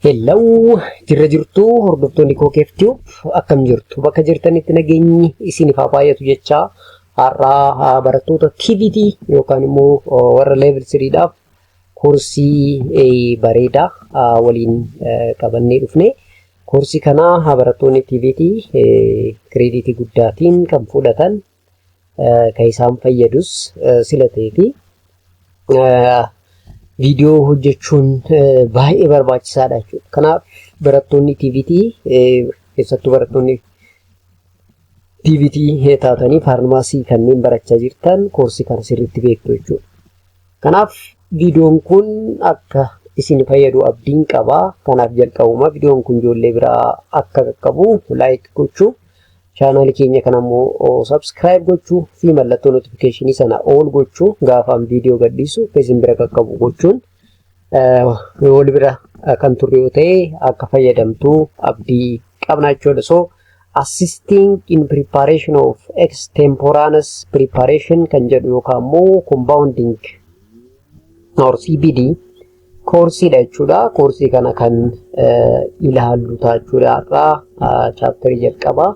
Hello, jirra jirtu hordoftoonni Kookeef Tube, akkam jirtu? Bakka jirtanitti nageenyi isiniif haa baay'atu jechaa, har'aa barattoota TVT yookaan immoo warra level 3dhaaf koorsii bareedaa waliin qabannee dhufne. Koorsii kana barattoonni TVT kireeditii guddaatiin kan fudhatan, kan isaan fayyadus sila ta'eeti. Viidiyoo hojjechuun baay'ee barbaachisaadha jechuudha. Kanaaf barattoonni TVT, keessattuu barattoonni TVT taatanii faarmaasii kanneen barachaa jirtan, koorsii kana sirriitti beektu jechuudha. Kanaaf viidiyoon kun akka isin fayyadu abdiin qaba. Kanaaf jalqabuma viidiyoon kun ijoollee biraa akka qaqqabu like gochuu, chaanaalii keenya kana immoo subscribe gochuu fi mallattoo notificationii sana all gochuu, gaafaan viidiyoo gadhiisu akka isin bira qaqqabu gochuun wal bira kan turre yoo ta'e akka fayyadamtu abdii qabna jechuudha. So, assisting in preparation of extemporaneous preparation kan jedhu yookaan immoo compounding or CBD koorsiidha jechuudha. Koorsii kana kan ilaallu ta'a jechuudha. Har'aa chapterii jalqabaa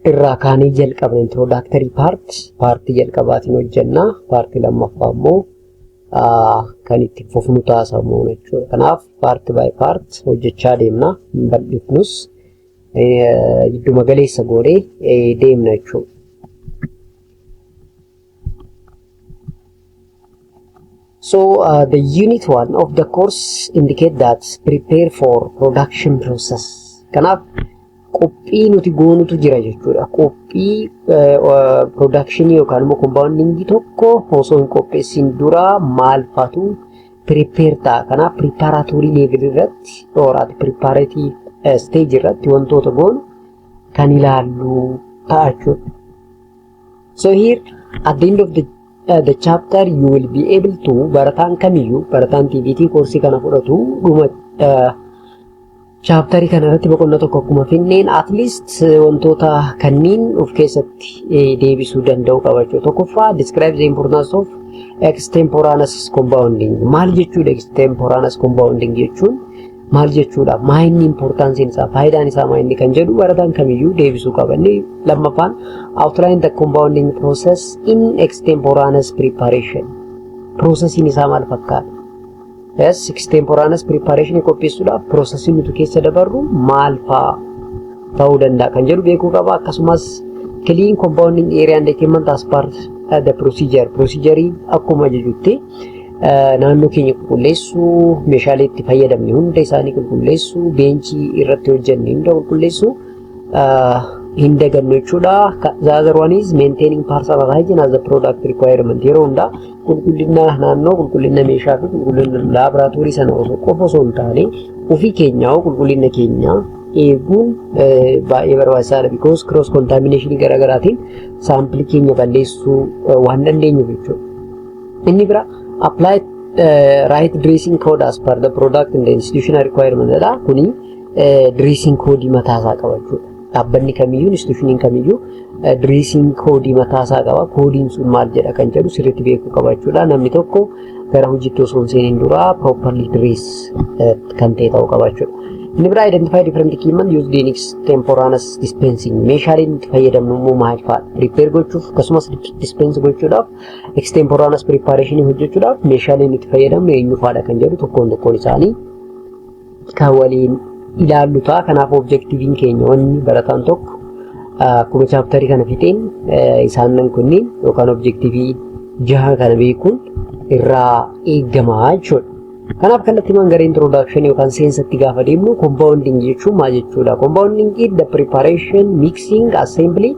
irraa kaanee jalqabna. Introductory part, partii jalqabaatiin hojjenna. Partii lammaffaa immoo kan itti fufnu taasifamu jechuudha. Kanaaf part by part hojjechaa deemna. Hin bal'ifnus, gidduma galeessa goonee deemna jechuudha. So the unit one of the course indicate that prepare for production process. Kanaaf qophii nuti goonutu jira jechuudha. Qophii production yookaan immoo compounding tokko osoo hin qopheessin dura maal faatu prepare ta'a. Kanaaf preparatory level irratti or at preparatory stage irratti wantoota goonu kan ilaallu ta'a jechuudha. So here at the end of the chapter you will be able to, barataan kamiyyuu, barataan TVT koorsii kana fudhatu, dhuma chapterii kana irratti boqonnaa tokko akkuma finneen at least wantoota kanneen of keessatti deebisuu danda'u qaba jechuudha. Tokkoffaa, describe the importance of extemporaneous compounding. Maal jechuudha extemporaneous compounding jechuun? Maal jechuudha? Maa inni importanceiin isaa, faayidaan isaa maa inni kan jedhu barataan kamiyyuu deebisuu qaba. Inni lammaffaan, outline the compounding process in extemporaneous preparation. Processiin isaa maal fakkaata? Yes, extemporaneous preparation qopheessuudhaaf processiin nuti keessa dabarru maal fa'aa ta'uu danda'a kan jedhu beekuu qaba. Akkasumas clean compounding area and equipment as part the procedure. Procedure akkuma ajajutti naannoo keenya qulqulleessuu, meeshaalee itti fayyadamne hunda isaanii qulqulleessuu, benchii irratti hojjenne hunda qulqulleessuu hin dagannu jechuudha. The other one is maintaining personal hygiene as a product requirement. Yeroo hundaa qulqullina naannoo, qulqullina meeshaa fi qulqullina laaboraatoorii sana osoo qofa osoo hin taane, ofii keenyaa qulqullina keenya eeguun baay'ee barbaachisaadha. Because cross contamination garaagaraatiin saampilii keenya balleessuu waan dandeenyuuf jechuudha. Inni bira, apply right dressing code as per the product and the institutional requirement dha. Kuni dressing code mataasaa qaba jechuudha. Dhaabbanni kamiyyuu, institutioniin kamiyyuu dressing code mataasaa qaba. Koodiin sun maal jedha kan jedhu sirriitti beekuu qaba jechuudha. Namni tokko gara hojiitti osoo hin seeniin dura properly dress kan ta'e ta'uu qaba jechuudha. Inni biraa, identify different equipment used in extemporaneous dispensing. Meeshaaleen itti fayyadamnu immoo maal fa'aadha? Prepare gochuuf akkasumas dispense gochuudhaaf, extemporaneous preparation hojjechuudhaaf meeshaaleen itti fayyadamnu eenyu fa'aadha kan jedhu tokkoon tokkoon isaanii kan waliin ilaallu ta'a. Kanaaf objectiviin keenya, wanni barataan tokko akkuma chapterii kana fixeen isaan kunniin yookaan objectivii jaha kana beekuun irraa eegama jechuudha. Kanaaf kallattiimaan gara introduction yookaan seensatti gaafa deemnu, compounding jechuun maal jechuudha? Compounding is the preparation, mixing, assembly,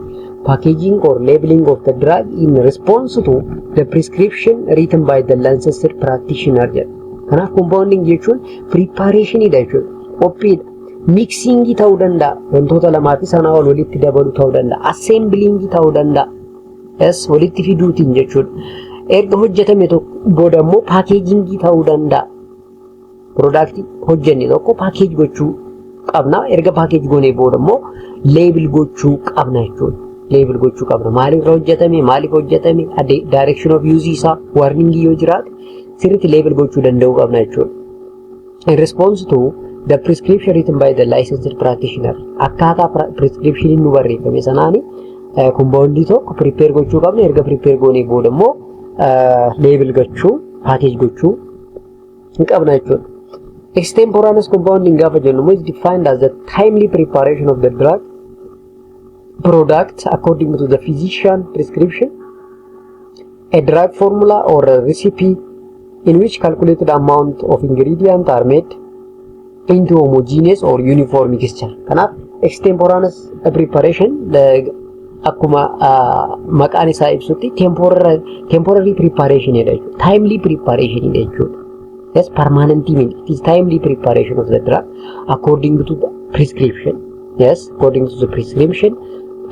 packaging or labeling of the drug in response to the prescription written by the licensed practitioner jedha. Kanaaf compounding jechuun preparationidha jechuudha. Qophiidha. Mixingii ta'uu danda'a. Wantoota lamaa fi sanaa ol walitti dabaluu ta'uu danda'a. Assemblingii ta'uu danda'a. Yes, walitti fiduutiin jechuudha. Erga hojjetame booda immoo packagingii ta'uu danda'a. Productii hojjenne tokko package gochuu qabna. Erga package goonee booda immoo label gochuu qabna jechuudha. Label gochuu qabna. Maalirra hojjetame, maaliif hojjetame, direction of use isaa, warning yoo jiraate sirriitti label gochuu danda'uu qabna jechuudha. In response to the prescription written by the licensed practitioner. Akkaataa prescriptioniin nu barreeffame sanaani compoundii tokko prepare gochuu qabna. Erga prepare goonee booda immoo label gochuu, package gochuu hin qabna jechuudha. Extemporaneous compounding gaafa jennu immoo is defined as the timely preparation of the drug product according to the physician prescription, a drug formula or a recipe in which calculated amount of ingredient are made into homogeneous or uniform mixture. Kanaaf extemporaneous preparation akkuma maqaan isaa ibsutti temporary preparation jedha jechuudha. Timely preparation jechuudha. Yes, permanent mean it is timely preparation of the drug according to the prescription. Yes, according to the prescription.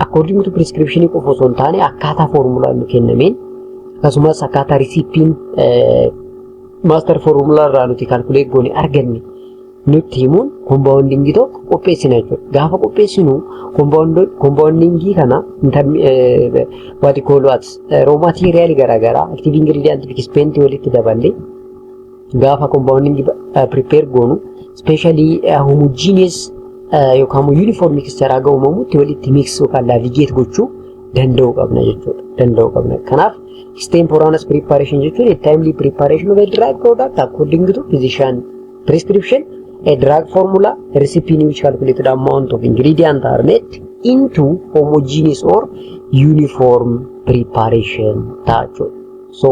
According to prescription qofa osoo hin taane akkaataa formulaan nu kennameen, akkasumas akkaataa recipeiin master formulaa irraa nuti calculate goone arganne nutti himuun compoundingii tokko qopheessina jechuudha. Gaafa qopheessinu compoundingii kana what you call what raw material garaagaraa, active ingredient fi excipient walitti daballee gaafa compoundingii prepare goonu, specially homogeneous yookaan immoo uniform mixture haga uumamutti walitti mix yookaan navigate gochuu danda'uu qabna jechuudha. Danda'uu qabna. Kanaaf extemporaneous preparation jechuun a timely preparation of a drug product according to physician prescription, a drug formula, a recipe in which calculated amount of ingredient are made into homogeneous or uniform preparation ta'a jechuudha. So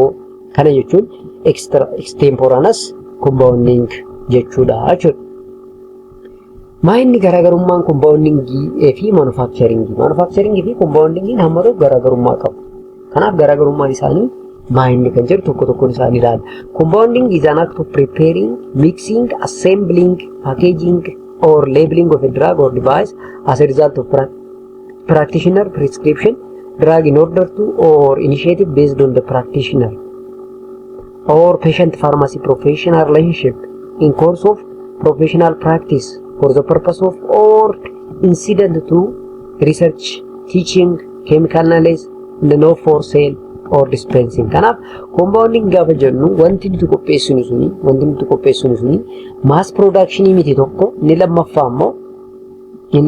kana jechuun extemporaneous compounding jechuudha jechuudha. Maa inni garaagarummaan compoundingii fi manufacturingii? Manufacturingii fi compoundingiin hamma tokko garaagarummaa qabu. Kanaaf garaagarummaan isaanii maa inni kan jedhu tokko tokkoon isaanii ilaalla. Compounding is an act of preparing, mixing, assembling, packaging or labeling of a drug or device as a result of practitioner prescription drug in order to or initiative based on the practitioner or patient pharmacy professional relationship in course of professional practice for the purpose of or incident to research, teaching, chemical analysis, and not for sale or dispensing. Kanaaf compounding gaafa jennu wanti nuti qopheessinu suni mass production miti tokko. Inni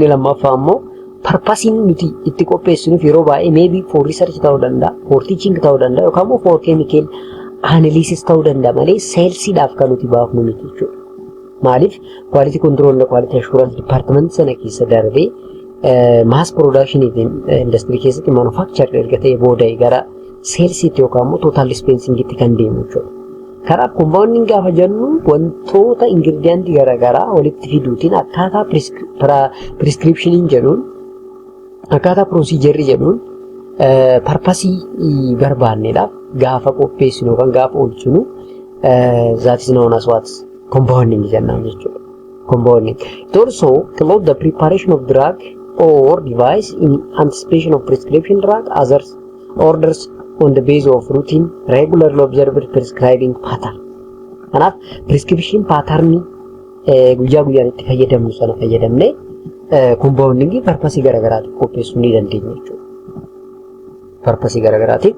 lammaffaa immoo purposeiin nuti itti qopheessinuuf yeroo baay'ee maybe for research ta'uu danda'a, for teaching ta'uu danda'a yookaan immoo for chemical analysis ta'uu danda'a malee salesiidhaaf kan nuti baafnu miti jechuudha. Maaliif quality control, quality assurance department sana keessa darbee mass production industry keessatti manufacture erga ta'e booda gara salesiitti yookaan immoo total dispensingitti kan deemu jechuudha. Karaa compounding gaafa jennu wantoota ingredientii garaagaraa walitti fiduutiin akkaataa prescriptioniin jedhuun, akkaataa procedureri jedhuun purposeii barbaanneedhaaf gaafa qopheessinu yookaan gaafa oolchinu, that is known as what compounding jennaan jechuudha. Compounding. It also includes the preparation of drug or device in anticipation of prescription drug others orders on the basis of routine regularly observed prescribing pattern. Kanaaf prescription pattern guyyaa guyyaan itti fayyadamnu sana fayyadamnee compoundingii purposeii garaagaraatiif qopheessuu ni dandeenya jechuudha. Purposeii garaagaraatiif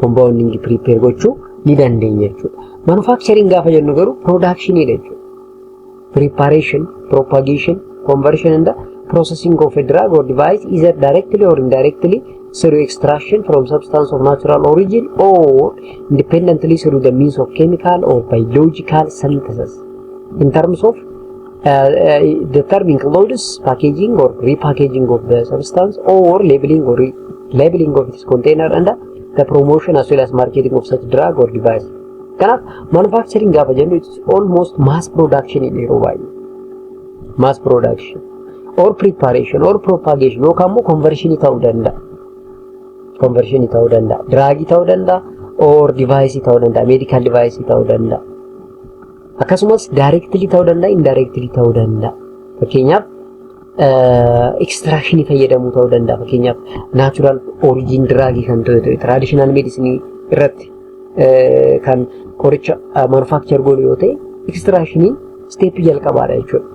compoundingii prepare gochuu ni dandeenya jechuudha. Manufacturing gaafa jennu garuu productionidha jechuudha. Preparation, propagation, conversion and the processing of a drug or device either directly or indirectly through extraction from substance of natural origin or independently through the means of chemical or biological synthesis. In terms of the term includes packaging or repackaging of the substance or labeling or labeling of its container and the promotion as well as marketing of such drug or device. Kanaaf manufacturing gaafa jennu it's almost mass production yeroo baay'ee. Mass production or preparation or propagation yookaan immoo conversion ta'uu danda'a. Conversion ta'uu danda'a. Drug ta'uu danda'a or device ta'uu danda'a. Medical device ta'uu danda'a. Akkasumas directly ta'uu danda'a, indirectly ta'uu danda'a. Fakkeenyaaf extraction fayyadamuu ta'uu danda'a. Fakkeenyaaf natural origin drug kan ta'e, traditional medicine irratti kan qoricha manufacture godhu yoo ta'e, extractioniin step jalqabaadha jechuudha.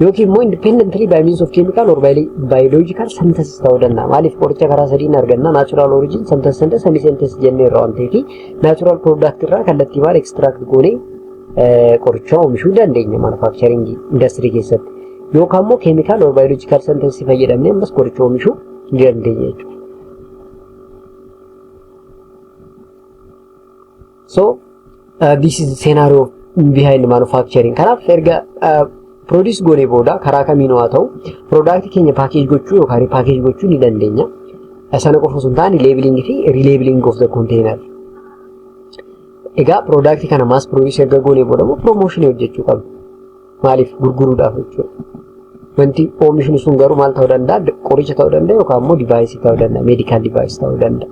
Yookiin immoo independently by means of chemical or biological synthesis ta'uu danda'a. Maaliif qoricha karaa sadiin arganna: natural origin, synthesis and semi synthesis jennee irraa waan ta'eef, natural product irraa kallattii maal extract goonee qoricha oomishuu dandeenya manufacturing industry keessatti. Yookaan immoo chemical or biological synthesis fayyadamnee ammas qoricha oomishuu ni dandeenya jechuudha. So this is the scenario behind manufacturing. Kanaaf erga produce goonee booda karaa kamiinuu haa ta'u product keenya package gochuu yookaan repackage gochuu ni dandeenya. Sana qofa osoo hin taane labeling fi relabeling of the container. Egaa product kana mass produce erga goonee booda immoo promotion hojjechuu qabna. Maaliif? Gurguruudhaaf jechuudha. Wanti oomishni sun garuu maal ta'uu danda'a? Qoricha ta'uu danda'a yookaan immoo device ta'uu danda'a, medical device ta'uu danda'a.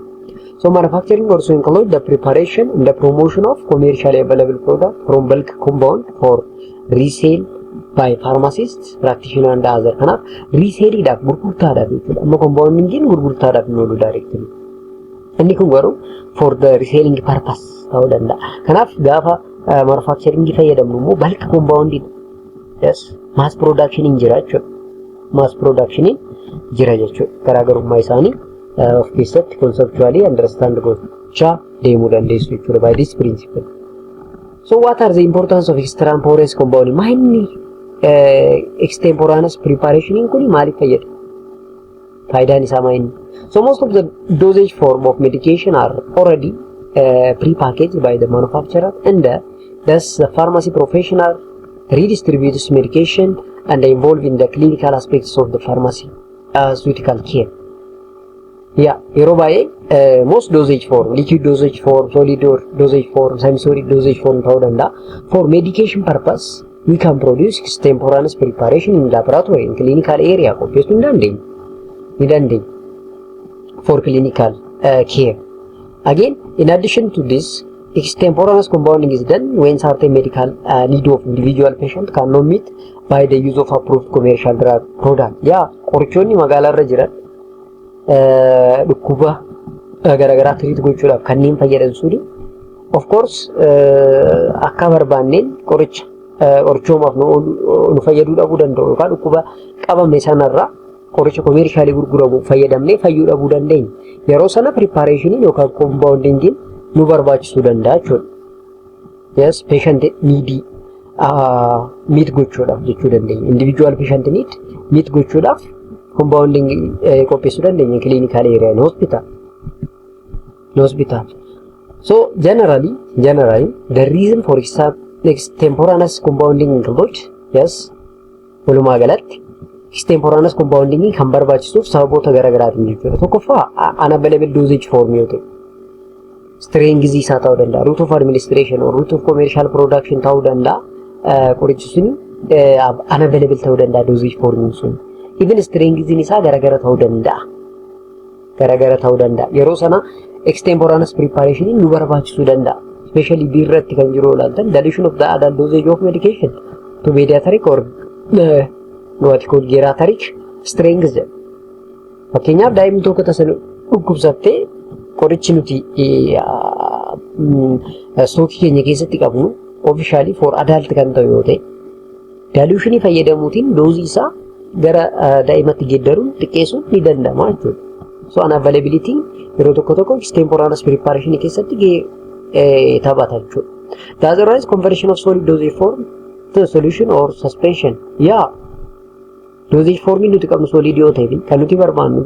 So manufacturing also include the preparation and the promotion of commercially available product from bulk compound for resale by pharmacists, practitioner and other. Kanaaf resaleidhaaf, gurgurtaadhaaf jechuudha. Amma compoundingiin gurgurtaadhaaf hin oolu directly. Inni kun garuu for the reselling purpose ta'uu danda'a. Kanaaf gaafa manufacturing fayyadamnu immoo bulk compoundidha. Yes, mass production jira jechuudha. Mass production jira jechuudha. Garaagarummaa isaanii of keessatti conceptually understand gochaa deemuu dandeessu jechuudha by this principle. So what are the importance of extemporaneous compounding? Maali extemporaneous preparation kun maaliif fayyada? Faayidaan isaa maali? So most of the dosage form of medication are already pre-packaged by the manufacturer, and thus the pharmacy professional redistributes medication and involved in the clinical aspects of the pharmaceutical care. Yeah, yeroo baay'ee most dosage form, liquid dosage form, solid dosage form, semi-solid dosage form ta'uu danda'a. For medication purpose, we can produce extemporaneous preparation in laboratory, in clinical area qopheessuu ni dandeenya. Ni dandeenya. For clinical care. Again, in addition to this, extemporaneous compounding is done when certain medical need of individual patient cannot meet by the use of approved commercial drug product. Yaa, qorichoonni magaalaa irra jiran dhukkuba garaagaraa treat gochuudhaaf kanneen fayyadan suni of course akka barbaanneen qoricha qorichoomaaf nu fayyaduu dhabuu danda'u yookaan dhukkuba qabame sanarraa qoricha commercialii gurguramu fayyadamnee fayyuu dhabuu dandeenya. Yeroo sana preparationiin yookaan compoundingiin nu barbaachisuu danda'a jechuudha. Yes, patient need meet gochuudhaaf jechuu dandeenya. Individual patient need meet gochuudhaaf compounding qopheessuu dandeenya clinical area in hospital. In hospital. So generally the reason for extemporaneous compounding include, yes, walumaa galatti extemporaneous compounding kan barbaachisuuf sababoota garaagaraatiin jechuudha. Tokkoffaa, unavailable dosage form yoo ta'e, strength isaa ta'uu danda'a, route of administration or route of commercial production ta'uu danda'a. Qorichi suni unavailable ta'uu danda'a dosage form sun. Even strength isaa garagara ta'uu danda'a. Garagara ta'uu danda'a. Yeroo sana extemporaneous preparation nu barbaachisuu danda'a. Especially B irratti kan jiru ilaaltan, dilution of the adult dosage of medication to pediatric or what called geriatric strength jedha. Fakkeenyaaf, daa'imni tokko tasa dhukkubsattee qorichi nuti stockii keenya keessatti qabnu officially for adult kan ta'u yoo ta'e, dilutionii fayyadamuutiin doseii isaa gara daa'imatti geeddaruun, xiqqeessuun ni danda'ama jechuudha. So unavailability yeroo tokko tokko extemporaneous preparation keessatti gahee taphata jechuudha. The other one is conversion of solid dosage form to solution or suspension. Yaa, dosage form nuti qabnu solid yoo ta'e, kan nuti barbaannu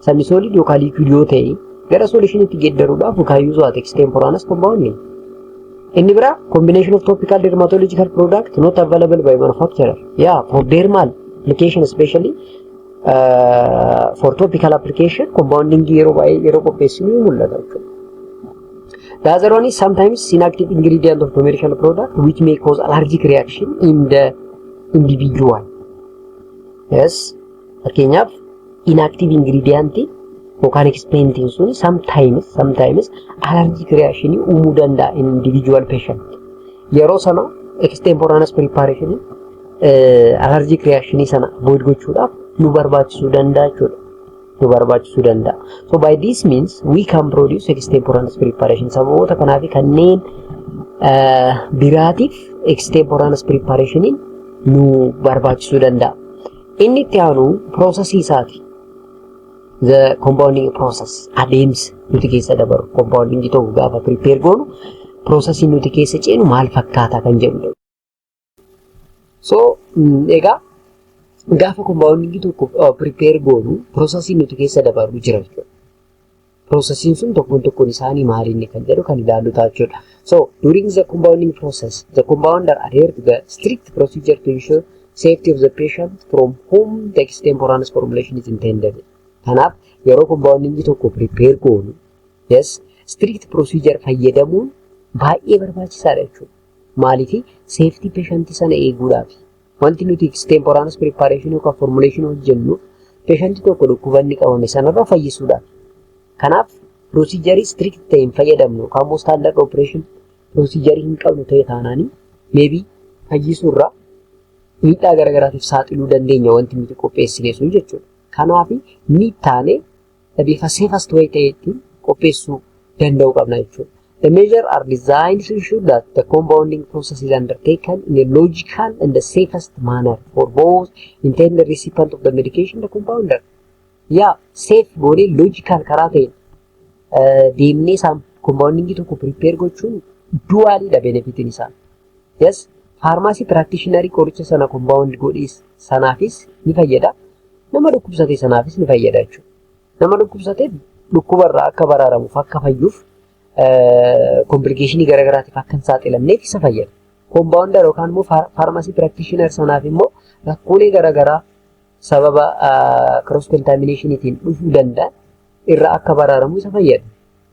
semi solid yookaan liquid yoo ta'e, gara solutionitti geeddaruudhaaf we can use what? Extemporaneous compounding. Inni biraa combination of topical dermatological product not available by manufacturer. Yeah, for dermal application, especially for topical application, compounding yeroo baay'ee yeroo qopheessinu ni mul'ata jechuudha. The other one is sometimes inactive ingredient of commercial product which may cause allergic reaction in the individual. Yes, fakkeenyaaf inactive ingredient yookaan excipientiin sun sometimes allergic reaction uumuu danda'a in individual patient. Yeroo sana extemporaneous preparation allergic reaction sana avoid gochuudhaaf nu barbaachisuu danda'a jechuudha. Nu barbaachisuu danda'a. So by this means we can produce extemporaneous preparation. Sababoota kanaa fi kanneen biraatiif extemporaneous preparationiin nu barbaachisuu danda'a. Inni itti aanu processii isaati. The compounding process, adeemsa nuti keessa dabaru compounding tokko gaafa prepare goonu Processii nuti keessa ceenu maal fakkaata kan jedhudha. So egaa gaafa compoundingii tokko prepare goonu processii nuti keessa dabarru jira jechuudha. Processiin sun tokkoon tokkoon isaanii maali inni kan jedhu kan ilaallu ta'a jechuudha. So during the compounding process, the compounder adhere to the strict procedure to ensure safety of the patient from whom the extemporaneous formulation is intended. Kanaaf yeroo compoundingii tokko prepare goonu, yes, strict procedure fayyadamuun baay'ee barbaachisaadha jechuudha. Maaliif? Safety patient sana eeguudhaaf. Wanti nuti extemporaneous preparation yookaan formulation hojjennu patient tokko dhukkuba inni qabame sanarraa fayyisuudhaaf. Kanaaf procedure strict ta'e hin fayyadamnu yookaan immoo standard operation procedure hin qabnu ta'e taanaanii maybe fayyisuurraa miidhaa garaagaraatiif saaxiluu dandeenya wanti nuti qopheessine sun jechuudha. Kanaaf ni taane bifa safest way ta'etti qopheessuu danda'uu qabna jechuudha. The measures are designed to ensure that the compounding process is undertaken in a logical and the safest manner for both intended recipient of the medication and the compounder. Yaa, safe goonee logical karaa ta'een deemnee isaan compoundingii tokko prepare gochuun dualiidha benefitiin isaa. Yes, pharmacy practitionerii qoricha sana compound godhees sanaafis ni fayyada. Nama dhukkubsate sanaafis ni fayyada jechuudha. Nama dhukkubsate dhukkubarraa akka baraaramuuf, akka fayyuuf, complicationii garaagaraatiif akka hin saaxilamneef isa fayyada. Compounder yookaan immoo pharmacy practitioner sanaaf immoo rakkoolee garaagaraa sababa cross contaminationiitiin dhufuu danda'an irraa akka baraaramu isa fayyada.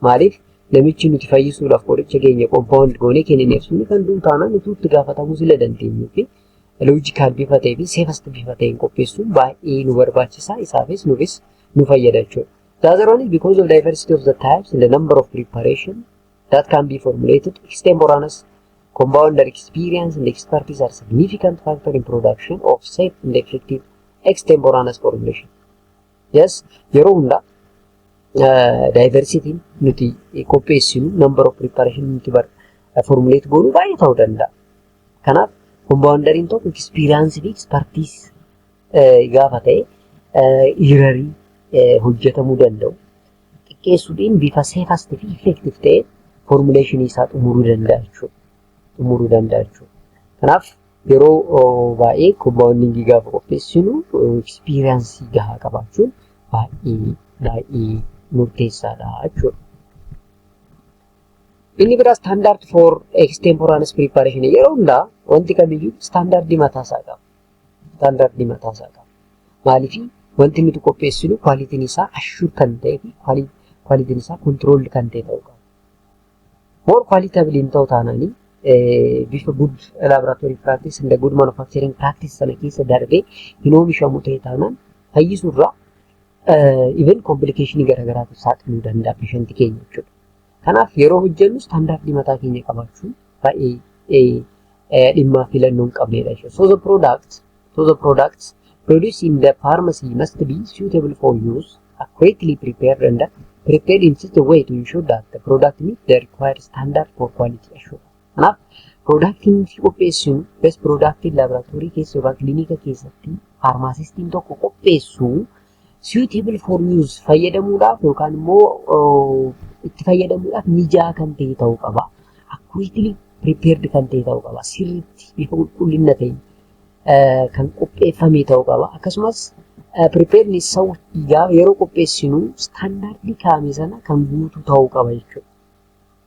Maaliif? Namichi nuti fayyisuudhaaf qoricha keenya compound goonee kennineef suni kan du'u taanaan nuti itti gaafatamuu sila dandeenyuu fi logical bifa ta'ee fi safest bifa ta'een qopheessuun baay'ee nu barbaachisa. Isaafis nuufis nu fayyada jechuudha. The other one is because of diversity of the types and the number of preparation that can be formulated, extemporaneous compounder experience and expertise are significant factor in production of safe and effective extemporaneous formulation. Yes, yeroo hundaa diversityn nuti qopheessinu, number of preparation nuti formulate goonu baay'ee ta'uu danda'a. Kanaaf compounderiin tokko experience fi expertise gaafa ta'e errorii hojjetamuu danda'u xiqqeessuudhaan bifa safest fi effective ta'e formulationii isaa xumuruu danda'a jechuudha. Xumuruu danda'a jechuudha. Kanaaf yeroo baay'ee compoundingii gaafa qopheessinu experience gahaa qabaachuun baay'ee baay'ee murteessaadha jechuudha. Inni biraa standard for extemporaneous preparation. Yeroo hundaa wanti kamiyyuu standardii mataasaa qaba. Standardii mataasaa qaba. Maaliif? Wanti nuti qopheessinu qualityn isaa assure kan ta'ee fi qualityn isaa control kan ta'e ta'uu qaba. More qualitative hin ta'u taanaanii bifa good laboratory practice and good manufacturing practice sana keessa darbee hin oomishamu ta'e taanaan fayyisuurraa even complicationii garaagaraatiif saaxiluu danda'a patientii keenya jechuudha. Kanaaf yeroo hojjennu standardii mataa keenya qabaachuun baay'ee dhimma filannoo hin qabnedha jechuudha. So the products produced in the pharmacy must be suitable for use, accurately prepared and prepared in such a way to ensure that the product meets the required standard for quality assurance. Kanaaf productiin nuti qopheessinu, best productiin laaboraatoorii keessa yookaan kilinika keessatti pharmacistiin tokko qopheessu, suitable for use, fayyadamuudhaaf yookaan immoo itti fayyadamuudhaaf mijaa'aa kan ta'e ta'uu qaba. Accurately prepared kan ta'e ta'uu qaba. Sirriitti bifa qulqullina ta'een kan qopheeffame ta'uu qaba. Akkasumas prepared gaafa yeroo qopheessinu standardii kaa'ame sana kan guutu ta'uu qaba jechuudha.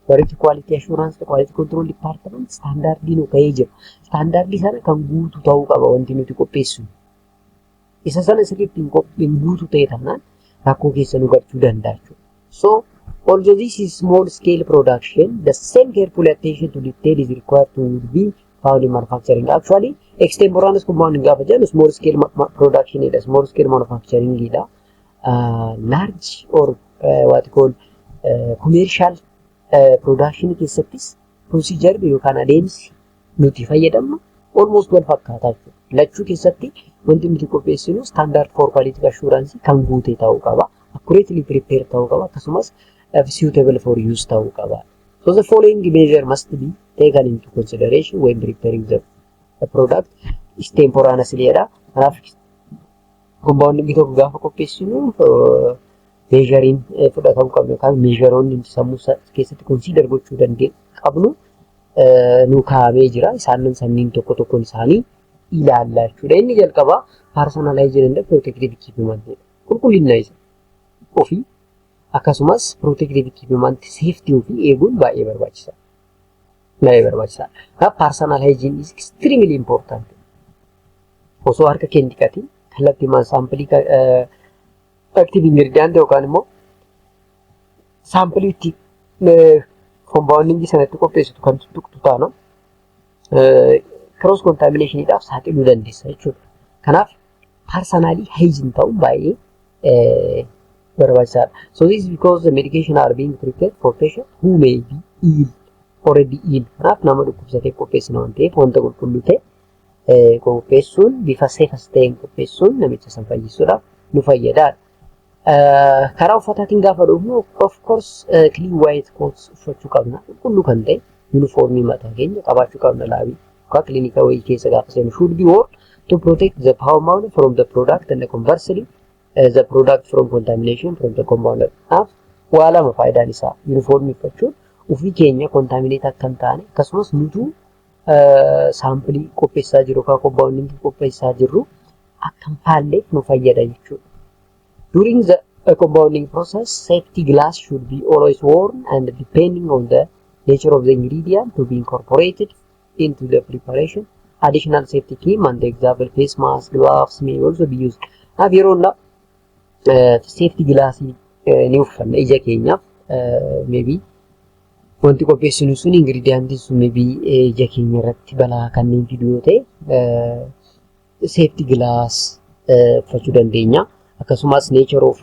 Warri quality assurance, quality control department standardii nu ka'ee jira. Standardii sana kan guutu ta'uu qaba wanti nuti qopheessinu. Isa sana sirriitti hin guutu ta'e taanaan rakkoo keessa nu galchuu danda'a jechuudha. So, although this is small scale production, the same careful attention to detail is required to be found in manufacturing. Actually, extemporaneous compounding gaafa jennu small scale production dha, small scale manufacturing dha. Large or what you call commercial production keessattis procedure yookaan adeemsi nuti fayyadamnu almost wal fakkaataa jechuudha. Lachuu keessatti wanti nuti qopheessinu standard for quality assurance kan guute ta'uu qaba. Accurately prepared ta'uu qaba. Akkasumas suitable for use ta'uu qaba. So the following measure must be taken into consideration when preparing the product extemporaneously dha. Kanaaf compounding tokko gaafa qopheessinu measureiin fudhatamuu qabnu yookaan measureoonni sammuu keessatti consider gochuu dandeenyu qabnu nu kaa'amee jira. Isaan sanniin tokko tokkoon isaanii ilaalla jechuudha. Inni jalqabaa personal hygiene and protective equipment, qulqullina isa ofii akkasumas protective equipment safety ofii eeguun baay'ee barbaachisaadha. Baay'ee barbaachisaadha. Kanaaf personal hygiene is extremely important. Osoo harka kee hin dhiqatin kallattiimaan saampilii active ingredient yookaan immoo saampilii itti compoundingii sanatti qopheessitu kan tuttuqtu taana cross contaminationiidhaaf saaxiluu dandeessa jechuudha. Kanaaf personally hygiene ta'uun baay'ee barbaachisaadha. So this is because the medication are being prepared for patient who may be ill, already ill. Kanaaf nama dhukkubsatee qopheessina waan ta'eef wanta qulqulluu ta'e qopheessuun, bifa safest ta'een qopheessuun namicha san fayyisuudhaaf nu fayyadaadha. Karaa uffataatiin gaafa dhufnu, of course, clean white coats uffachuu qabna. Qulqulluu kan ta'e yuunifoormii mataa keenya qabaachuu qabna laabii. Yookaan kilinika wayii keessa gaafa seenu should be worn to protect the compound from the product and conversely the product from contamination from the compounder. Kanaaf waa lama faayidaan isaa: yuunifoormii uffachuun ofii keenya contaminate akka hin taane, akkasumas nutuu saampilii qopheessaa jiru yookaan compoundingii qopheessaa jirru akka hin faalleef nu fayyada jechuudha. During the compounding process, safety glass should be always worn and, depending on the nature of the ingredient to be incorporated into the preparation, additional safety equipment, example face mask, gloves, may also be used. Kanaaf yeroo hundaa safety glassii ni uffanna ija keenyaaf. Maybe wanti qopheessinu sun, ingredientiin sun, maybe ija keenya irratti balaa kanneen fidu yoo ta'e, safety glass uffachuu dandeenya. Akkasumas nature of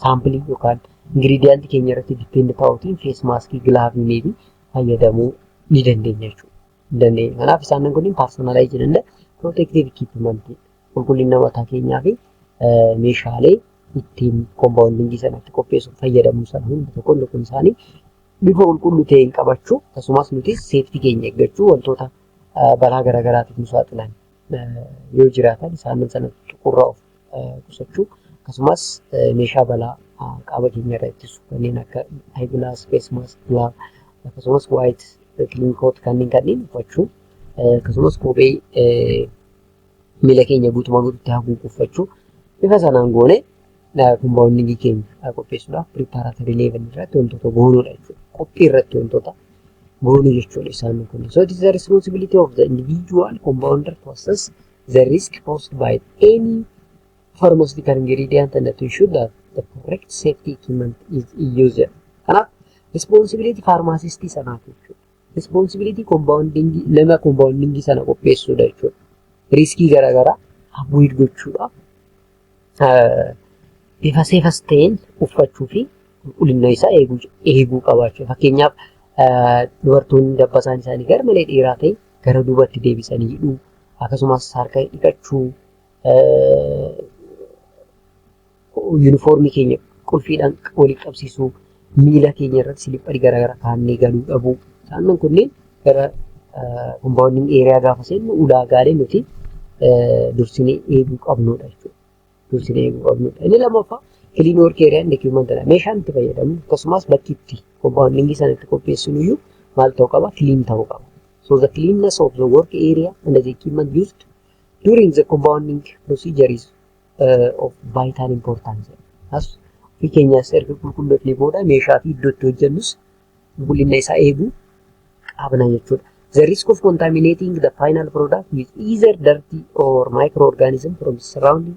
saampilii yookaan ingredientii keenya irratti depend ta'uutiin face maskii, glovii maybe fayyadamuu ni dandeenya jechuudha. Dandeenya. Kanaaf isaan kunniin personal hygiene and protective equipment, qulqullina mataa keenyaa fi meeshaalee ittiin compoundingii sanatti qopheessuuf fayyadamuu sana hunda tokkoon tokkoon isaanii bifa qulqulluu ta'een qabachuu, akkasumas nuti safety keenya eeggachuu, wantoota balaa garaagaraatiif nu saaxilan yoo jiraatan isaan sana tuqurraa of qusachuu, akkasumas meeshaa balaa qaama keenya irraa ittisu kanneen akka eyeglass, face mask, glove, akkasumas white clean coat kanneen uffachuu, akkasumas kophee miila keenya guutumaa guututti haguugu uffachuu, bifa sanaan goone compoundingii keenya qopheessuudhaaf preparatory level irratti wantoota goonuudha jechuudha. Qophii irratti wantoota goonuu jechuudha isaan kun. So it is the responsibility of the individual compounder to assess the risk posed by any pharmaceutical ingredient and to ensure that the correct safety equipment is used. Kanaaf responsibility pharmacistii sanaati jechuudha. Responsibility compoundingii, nama compoundingii sana qopheessuudha jechuudha. Riskii garaagaraa avoid gochuudhaaf bifa safest ta'een uffachuu fi qulqullina isaa eeguu qabaachuu. Fakkeenyaaf dubartoonni dabbasaan isaanii gara malee dheeraa ta'e gara duubatti deebisanii hidhuu, akkasumas harka dhiqachuu, yuunifoormii keenya qulfiidhaan walitti qabsiisuu, miila keenya irratti slipperii garaagaraa kaa'annee galuu dhabuu. Isaan kunneen gara compounding area gaafa seennu ulaagaalee nuti dursinee eeguu qabnudha jechuudha. Dursinee eeguu qabnudha. Inni lammaffaa clean work area and equipment dha. Meeshaan itti fayyadamnu akkasumas bakki itti compoundingii sana itti qopheessinu iyyuu maal ta'uu qaba? Clean ta'uu qaba. So the cleanness of the work area and the equipment used during the compounding procedure is of vital importance. As ofii keenyas erga qulqulloofnee booda meeshaa fi iddoo itti hojjennus qulqullina isaa eeguu qabna jechuudha. The risk of contaminating the final product with either dirty or microorganism from the surrounding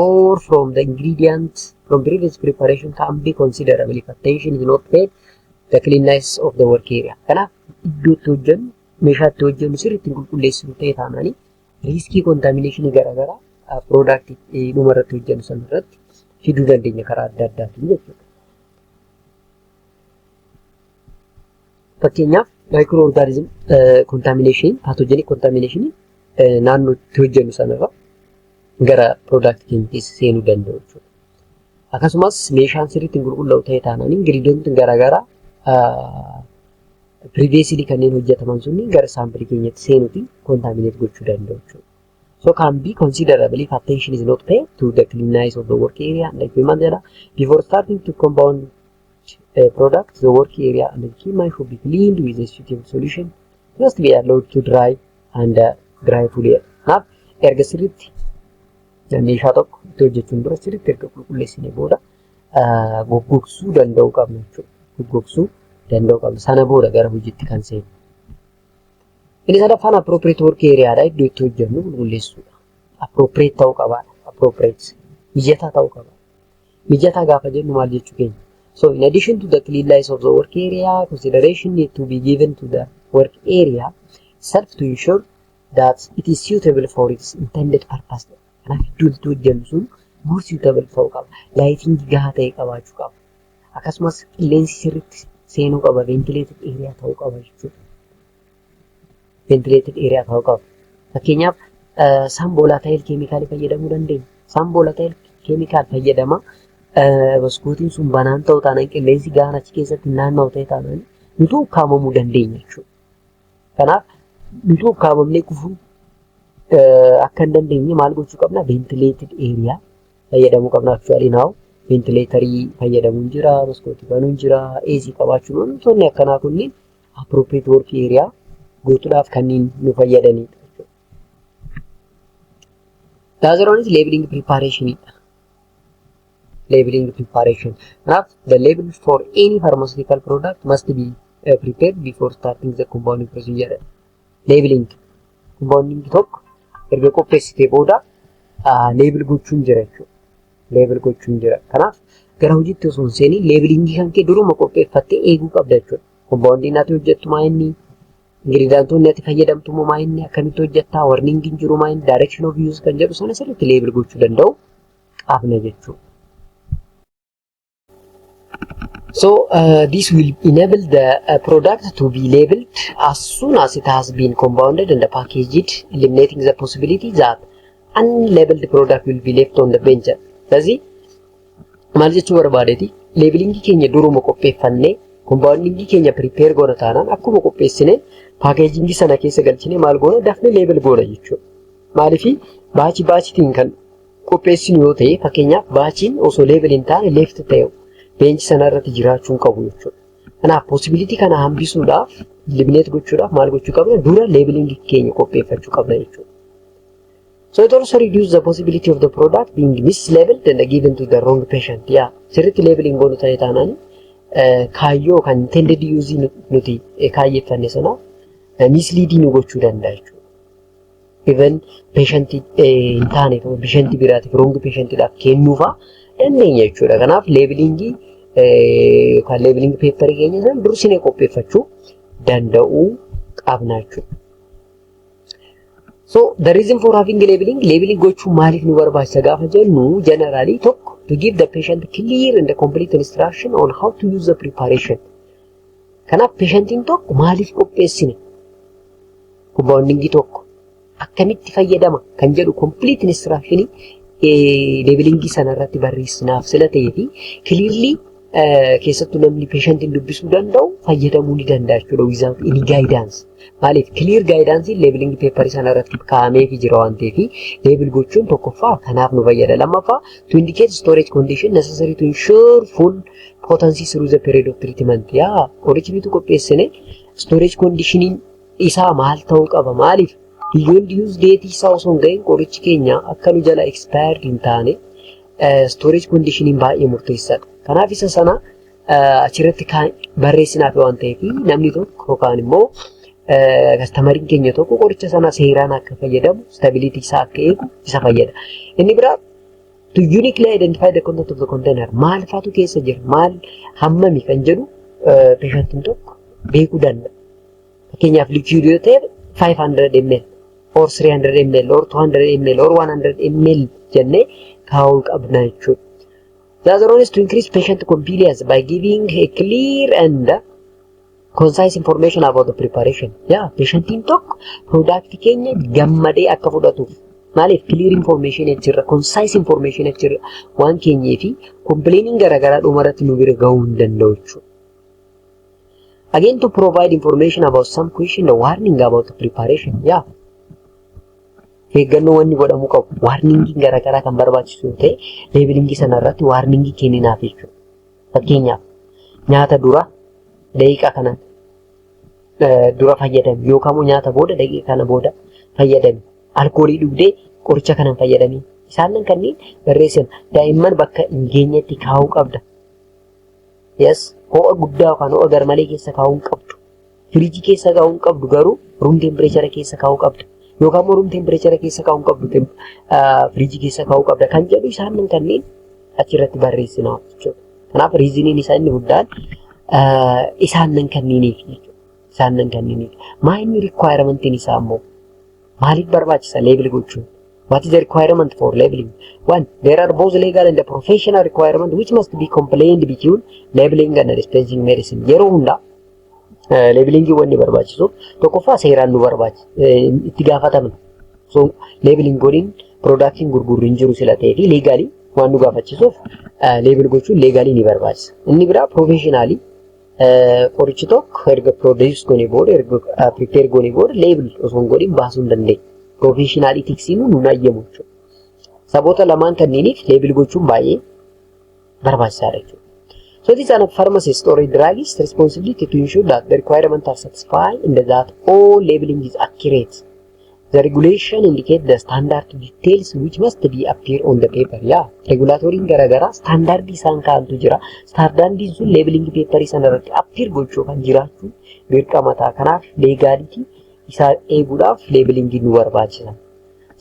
or from the ingredient from previous preparation can be considerable if attention is not paid the cleanness of the work area. Kanaaf iddoo itti hojjennu, meeshaa itti hojjennu sirriitti qulqulleessinu ta'e taananii riskii contaminationii garaagaraa productii dhuma irratti hojjennu sana irratti fiduu dandeenya karaa adda addaatiin jechuudha. Fakkeenyaaf microorganism contamination, pathogenic contamination naannoo itti hojjennu sanarra gara productii keenya keessa seenuu danda'u jechuudha. Akkasumas meeshaan sirriitti hin qulqullaa'u ta'e taanaan ingredientiin garaagaraa previously kanneen hojjetaman sunni gara saampilii keenyatti seenuutiin contaminate gochuu danda'u jechuudha. So can be considerable if attention is not paid to the cleanness of the work area and equipment jedha. Before starting to compound product, the work area and the equipment should be cleaned with a suitable solution. It must be allowed to dry and dry fully. Kanaaf erga sirriitti meeshaa tokko itti hojjechuun dura sirriitti erga qulqulleessinee booda goggogsuu danda'uu qabna jechuudha. Goggogsuu danda'uu qabna. Sana booda gara hojiitti kan seenu. Inni sadaffaan appropriate work area dha. Iddoo itti hojjennu qulqulleessuudha. Appropriate ta'uu qabaadha. Appropriate mijataa ta'uu qaba. Mijataa gaafa jennu maal jechuu keenya? So in addition to the cleanliness of the work area, consideration need to be given to the work area itself to ensure that it is suitable for its intended purpose. Kanaaf iddoo itti hojjennu sun more suitable ta'uu qaba. Lighting gahaa ta'e qabaachuu qaba. Akkasumas qilleensi sirriitti seenuu qaba. Ventilated area ta'uu qaba jechuudha. Ventilated area ta'uu qaba. Fakkeenyaaf, some volatile chemicalii fayyadamuu dandeenya. Some volatile chemical fayyadama. Maskootiin sun banaan ta'u taanaan, qilleensi gahaan achi keessatti naanna'u ta'e taanaan, nutu ukkaamamuu dandeenya jechuudha. Kanaaf nutu ukkaamamnee kufuu akka hin dandeenye maal gochuu qabna? Ventilated area fayyadamuu qabna. Actually now ventilatorii fayyadamuun jira, maskootii banuun jira, AC qabaachuun, wantoonni akkanaa kunniin appropriate work area guutuudhaaf kanneen nu fayyadanidha. The other one is labeling preparation dha. Labeling preparation. Kanaaf the label for any pharmaceutical product must be prepared before starting the compounding procedure. Labeling compounding tokko erga qopheessitee booda label gochuun jira jechuudha. Label gochuun jira. Kanaaf gara hojiitti osoo hin seeniin labelingii kan kee duruma qopheeffattee eeguu qabda jechuudha. Compoundiin ati hojjettu maa inni, ingredientoonni ati fayyadamtu immoo maa inni, akkamitti hojjettaa, warningiin jiru maa inni, direction of use kan jedhu sana sirriitti label gochuu danda'u qabna jechuudha. So this will enable the product to be labeled as soon as it has been compounded and packaged, eliminating the possibility that unlabeled product will be left on the bench. ስለዚህ maal jechuu barbaadeeti, labelingii keenya duruma qopheeffannee compoundingii keenya prepare goona taanaan, akkuma qopheessine packagingii sana keessa galchine maal goona, dafnee label goona jechuudha. Maaliifi batchii batchiitiin kan qopheessinu yoo ta'e, fakkeenyaaf batchiin osoo label hin taane left ta'e bench sana irratti jiraachuu hin qabu jechuudha. Kanaaf possibility kana hambisuudhaaf, eliminate gochuudhaaf maal gochuu qabna? Dura labelingii keenya qopheeffachuu qabna jechuudha. So it also reduce the possibility of the product being mislabeled and given to the wrong patient. Yeah, sirriitti labeling goonu ta'e taanaan kaayyoo kan intended use nuti kaayyeeffanne sanaaf misleading nu gochuu danda'a jechuudha. Even patient hin taane patient biraatiif, wrong patientidhaaf kennuufaa dandeenya jechuudha. Kanaaf labelingii yookaan labeling paperii keenya sana dursinee qopheeffachuu danda'uu qabna jechuudha. So the reason for having labeling, labeling gochuun maaliif nu barbaachisa gaafa jennu, generally tokko, to give the patient clear and complete instruction on how to use the preparation. Kanaaf patientiin tokko maaliif qopheessine compoundingii tokko, akkamitti fayyadama kan jedhu complete instruction labelingii sana irratti barreessinaaf sila ta'ee fi clearly keessattuu namni patientiin dubbisuu danda'u fayyadamuu ni danda'a jechuudha without any guidance. Maaliif clear guidance labeling paperii sana irratti kaa'ameefii jira waan ta'eef, label gochuun tokkoffaa kanaaf nu fayyada. Lammaffaa, to indicate storage condition necessary to ensure full potency through the period of treatment. Yaa, qorichi nuti qopheessine storage conditioniin isaa maal ta'uu qaba? Maaliif beyond use date isaa osoo hin gahin qorichi keenya akka nu jala expired hin taane storage conditioniin baay'ee murteessaadha. Kanaaf isa sana achirratti barreessinaaf waan ta'eef, namni tokko yookaan immoo customeriin keenya tokko qoricha sana seeraan akka fayyadamu, stability isaa akka eegu isa fayyada. Inni biraa, to uniquely identify the content of the container, maal faatu keessa jira, maal hammami kan jedhu patientiin tokko beekuu danda'a. Fakkeenyaaf liquid yoo ta'e 500 ml or 300 ml or 200 ml or 100 ml jennee kaa'uu qabna jechuudha. The other one is to increase patient compliance by giving a clear and concise information about the preparation. Yaa, patientiin tokko product keenya gammadee akka fudhatuuf, maaliif clear information achirra, concise information achirra waan keenyee fi complaining garaagaraa dhumarratti nu bira gahuu hin danda'u jechuudha. Again, to provide information about some question, the warning about the preparation. Yaa, eeggannoo wanni godhamuu qabu, warningiin garaagaraa kan barbaachisu yoo ta'e, labelingii sana irratti warningii kenninaaf jechuudha. Fakkeenyaaf, Nyaata dura daqiiqaa kana dura fayyadami yookaan immoo nyaata booda daqiiqaa kana booda fayyadami. Alkoolii dhugdee qoricha kana hin fayyadamin. Isaan kanneen barreessina. Daa'imman bakka hin geenyetti kaa'uu qabda. Yes, ho'a guddaa yookaan ho'a garmalee keessa kaa'uu hin qabdu. Firiijii keessa kaa'uu hin qabdu, garuu room temperature keessa kaa'uu qabda. Yookaan immoo room temperature keessa kaa'uu hin qabdu, firiijii keessa kaa'uu qabda kan jedhu isaan kanneen achirratti barreessina jechuudha. Kanaaf reasoniin isaa inni guddaan isaan kanneeniif jechuudha. Isaan kanneeniif. Maa inni requirementiin isaa immoo maaliif barbaachisa label gochuun? What is the requirement for labeling? One, there are both legal and the professional requirement which must be compliant between labeling and dispensing medicine. Yeroo hundaa labelingii wanni barbaachisu tokkoffaa seeraan nu barbaachisa, itti gaafatamna. So labeling godhin productiin gurgurru hin jiru sila ta'ee fi legally waan nu gaafachisuuf label gochuun legally ni barbaachisa. Inni biraa professionally qorichi tokko erga produce goonee booda, erga prepare goonee booda label osoo hin godhin baasuu hin dandeenyu. Professional ethicsiin nun ayyamu jechuudha. Saboota lamaan kanneeniif label gochuun baay'ee barbaachisaadha jechuudha. So it is an pharmacist or a druggist responsibility to ensure that the requirements are satisfied and that all labeling is accurate. The regulation indicate the standard details which must be appear on the paper. Yeah, regulatoriin garaagaraa standardii isaan kaa'antu jira. Standardiin sun labeling paperii sana irratti appear gochuu kan jiraachuu dirqama ta'a. Kanaaf legality isaa eeguudhaaf labelingiin nu barbaachisa.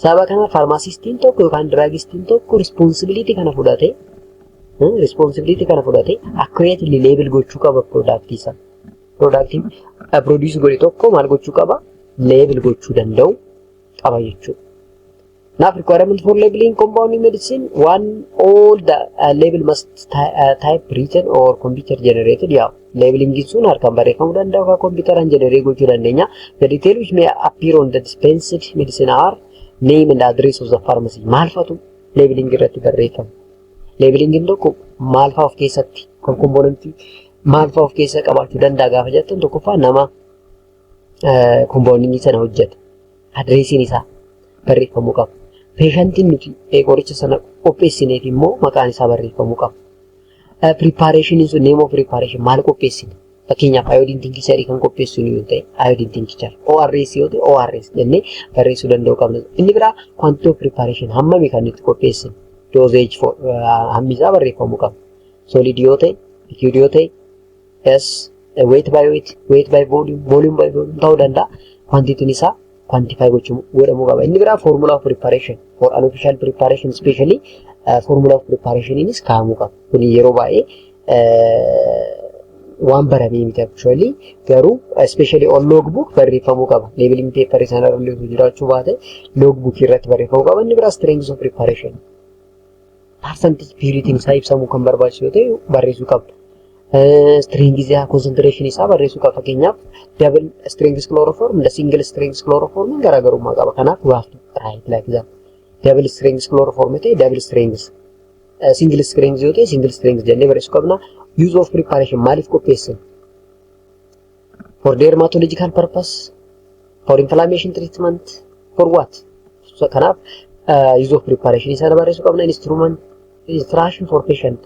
Sababa kanaaf pharmacistiin tokko yookaan druggistiin tokko responsibility kana fudhatee accurately label gochuu qaba productii isaa. Productii produce godhe tokko maal gochuu qaba? Label gochuu danda'u qaba jechuudha. Kanaaf requirement for labeling compounding medicine: one, all the label must type written or computer generated. Yaa, labeling sun harkaan barreeffamuu danda'a yookaan computeraan generate gochuu dandeenya. The detail which may appear on the dispensed medicine are name and address of the pharmacy. Maal fatu labeling irratti barreeffama? Labelingin tokko maal fa'aa of keessatti, componentii maal fa'aa of keessa qabaachuu danda'a gaafa jettan, tokkoffaa nama compoundingii sana hojjete addressiin isaa barreeffamuu qaba. Patientiin nuti qoricha sana qopheessineef immoo maqaan isaa barreeffamuu qaba. Preparationiin sun, name of preparation, maal qopheessine? Fakkeenyaaf iodine tincture kan qopheessinu yoo ta'e iodine tincture, ORS yoo ta'e ORS jennee barreessuu danda'uu qabna. Inni biraa quantity of preparation, hammami kan nuti qopheessine, dosage hammi isaa barreeffamuu qaba. Solid yoo ta'e, liquid yoo ta'e, yes, weight by weight, weight by volume, volume by volume ta'uu danda'a. Quantityin isaa quantify godhamuu qaba. Inni biraa formula of preparation, for unofficial preparation especially, formula of preparationiinis kaa'amuu qaba. Kun yeroo baay'ee waan baramee miti actually, garuu especially on logbook barreeffamuu qaba. Labeling paper sana irra illee jiraachuu baate logbook irratti barreeffamuu qaba. Inni biraa strength of preparation. Percentage purity isaa ibsamuu kan barbaachisu yoo ta'e barreessuu qabda. Strength isaa, concentration isaa barreessuu qaba. Fakkeenyaaf double strength chloroform and single strength chloroform garaagarummaa qaba. Kanaaf we have to write like that. Double strength chloroform ta'e double strength, single strength yoo ta'e single strength jennee barreessuu qabna. Use of preparation, maaliif qopheessine? For dermatological purpose, for inflammation treatment, for what? So, kanaaf use of preparation sana barreessuu qabna. Instrument, instruction for patient.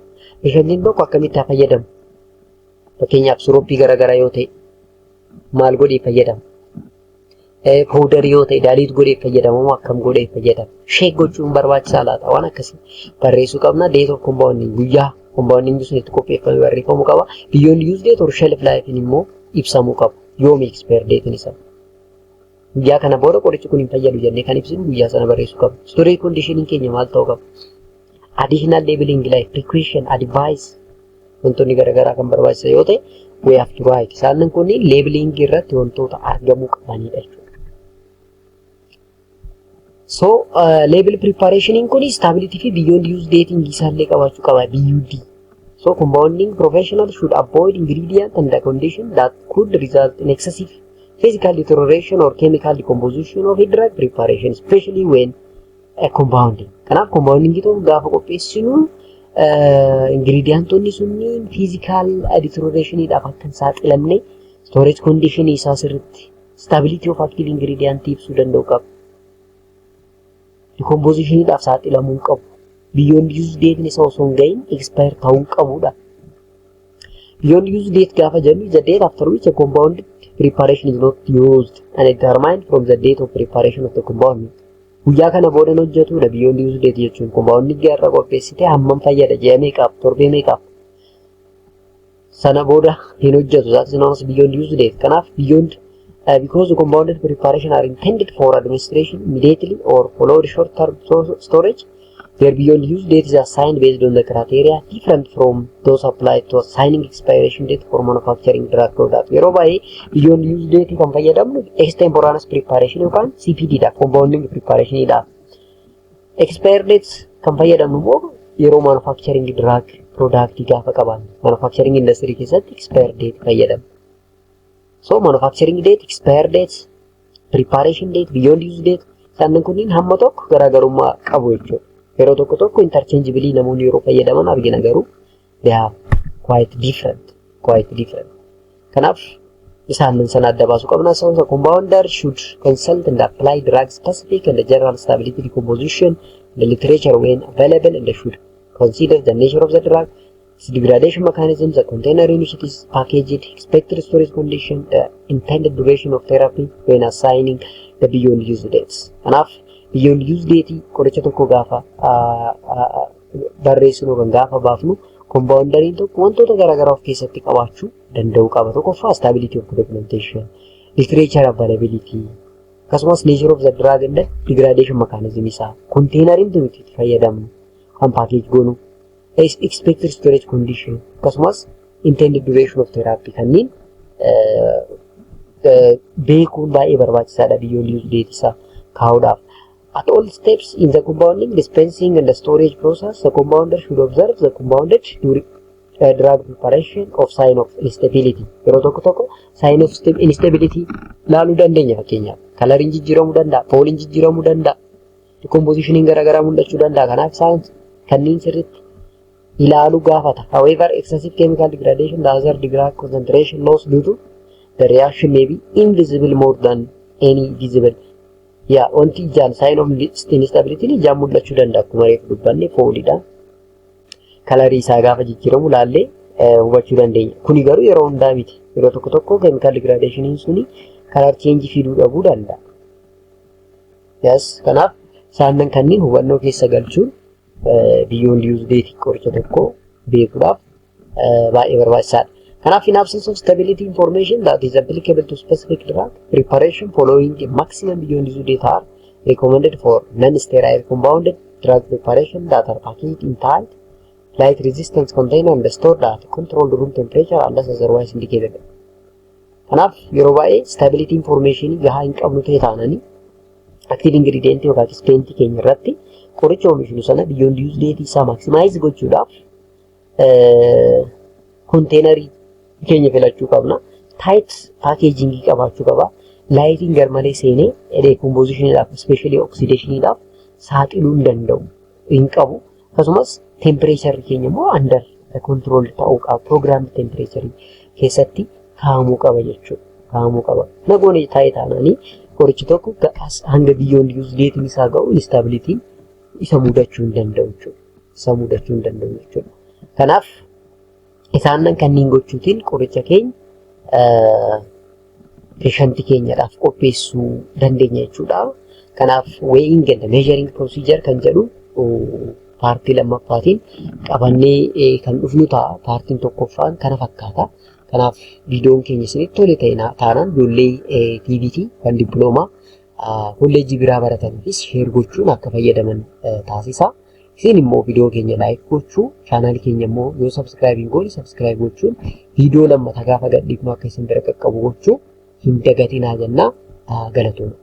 Patientiin tokko akkamitti haa fayyadamu? Fakkeenyaaf syrupii garaagaraa yoo ta'e maal godhee fayyadama? Powderii yoo ta'e dilute godhee fayyadama moo akkam godhee fayyadama? Shake gochuun barbaachisaa laata? Waan akkasii barreessuu qabna. Date of compounding, guyyaa compounding sun itti qopheeffame barreeffamuu qaba. Beyond use date or shelf life immoo ibsamuu qaba. Yoomi expire date isaa? Guyyaa kana booda qorichi kun hin fayyadu jennee kan ibsinu guyyaa sana barreessuu qabna. Storage conditioning keenya maal ta'uu qaba? Additional labeling like precaution, advice, wantoonni garaagaraa kan barbaachisan yoo ta'e we have to write. Isaan kunniin labeling irratti wantoota argamuu qabanidha jechuudha. So label preparation kun stability fi beyond use dating isaallee qabaachuu qaba, BUD. So compounding professional should avoid ingredient and the condition that could result in excessive physical deterioration or chemical decomposition of a drug preparation, especially when compounding. Kanaaf compounding tokko gaafa qopheessinu ingredientonni sunniin physical deteriorationidhaaf akka hin saaxilamne storage condition isaa sirriitti stability of active ingredient ibsuu danda'u qaba. Decompositionidhaaf saaxilamuu hin qabu. Beyond use date isaa osoo hin gahin expire ta'uu hin qabudha. Beyond use date gaafa jennu, the date after which a compound preparation is not used and determined from the date of preparation of the compound. Guyyaa kana booda hojjetudha beyond use date jechuun. Compound irra qopheessite hammam fayyada, ji'a meeqaaf, torbee meeqaaf, sana booda hin hojjetu. That is known as beyond use date. Kanaaf beyond because the compounded preparation are intended for administration immediately or followed short term storage, their beyond use date is assigned based on the criteria different from those applied to assigning expiration date for manufacturing drug product. Yeroo baay'ee beyond use date kan fayyadamnu extemporaneous preparation yookaan CPD dha, compounding preparation dha. Expire date kan fayyadamnu immoo yeroo manufacturing drug product gaafa qabaannu, manufacturing industry keessatti expire date fayyadamna. So manufacturing date, expire date, preparation date, beyond use date isaan kunniin hamma tokko garaagarummaa qabu jechuudha. Yeroo tokko tokko interchangeably namoonni yeroo fayyadaman argina, garuu they are quite different, quite different. Kanaaf isaan sana adda baasuu qabna. So the compounder should consult and apply drug specific and the general stability decomposition the literature when available and should consider the nature of the drug, its degradation mechanism, the container in which it is packaged, expected storage condition, the intended duration of therapy when assigning the beyond use dates. Kanaaf beyond use date qoricha tokko gaafa barreessinu yookaan gaafa baafnu, compounderiin tokko wantoota garaagaraa of keessatti qabaachuu danda'uu qaba. Tokkoffaa, stability of documentation, literature availability, akkasumas nature of the drug and degradation mechanism isaa, containeriin nuti itti fayyadamnu kan package goonu, expected storage condition, akkasumas intended duration of therapy kanneen beekuun baay'ee barbaachisaadha beyond use date isaa kaa'uudhaaf. At all steps in the compounding, dispensing and the storage process, the compounder should observe the compounded during drug preparation of sign of instability. Yeroo tokko tokko sign of instability laaluu dandeenya fakkeenyaaf. Coloriin jijjiiramuu danda'a, fooliin jijjiiramuu danda'a, decompositioniin garaagaraa mul'achuu danda'a. Kanaaf isaan kanneen sirriitti ilaaluu gaafata. However, excessive chemical degradation, the other drug concentration loss due to the reaction may be invisible more than any visible. Yaa, wanti ijaan sign of instability ijaan mul'achuu danda'a, akkuma reefu dubbanne fooliidha. Colorii isaa gaafa jijjiiramu laallee hubachuu dandeenya. Kuni garuu yeroo hundaa miti. Yeroo tokko tokko chemical degradationiin suni color change fiduu dhabuu danda'a. Yes, kanaaf isaan kanneen hubannoo keessa galchuun beyond use date qoricha tokko beekuudhaaf baay'ee barbaachisaadha. Kanaaf in absence of stability information that is applicable to specific drug preparation, following a maximum beyond use date are recommended for non-sterile compounded drug preparation that are packaged in tight light resistance container and stored at controlled room temperature unless otherwise indicated. Kanaaf yeroo baay'ee stability information gahaa hin qabnu ta'e taananii active ingredient yookaan excipient keenya irratti qoricha oomishnu sana beyond use date isaa maximize gochuudhaaf containerii keenya filachuu qabna. Tight packaging qabaachuu qaba. Lightiin garmalee seenee decompositioniidhaaf, especially oxidationiidhaaf saaxiluu hin danda'u hin qabu. Akkasumas temperatureri keenya immoo under control ta'uu qaba. Program temperaturii keessatti kaa'amuu qaba jechuudha. Kaa'amuu qaba. Nagoonni taa'ee taananii qorichi tokko hanga beyond use dateiin isaa ga'u instabilityn isa mudachuu hin danda'u jechuudha. Isa mudachuu hin danda'u jechuudha. Kanaaf isaan kanneen gochuutiin qoricha keenya patientii keenyadhaaf qopheessuu dandeenya jechuudha. Kanaaf weighing and measuring procedure kan jedhu partii lammaffaatiin qabannee kan dhufnu ta'a. Partiin tokkoffaan kana fakkaata. Kanaaf viidiyoon keenya isinitti tole ta'e taanaan ijoollee TVT kan dippiloomaa kolleejjii biraa barataniifis share gochuun akka fayyadaman taasisa. Isin immoo viidiyoo keenya like gochuu, channelii keenya immoo yoo subscribe hin goone subscribe gochuun viidiyoo lammataa gaafa gadhiifnu akka isin bira qaqqabu gochuu hin dagatinaa jennaa, galatooma.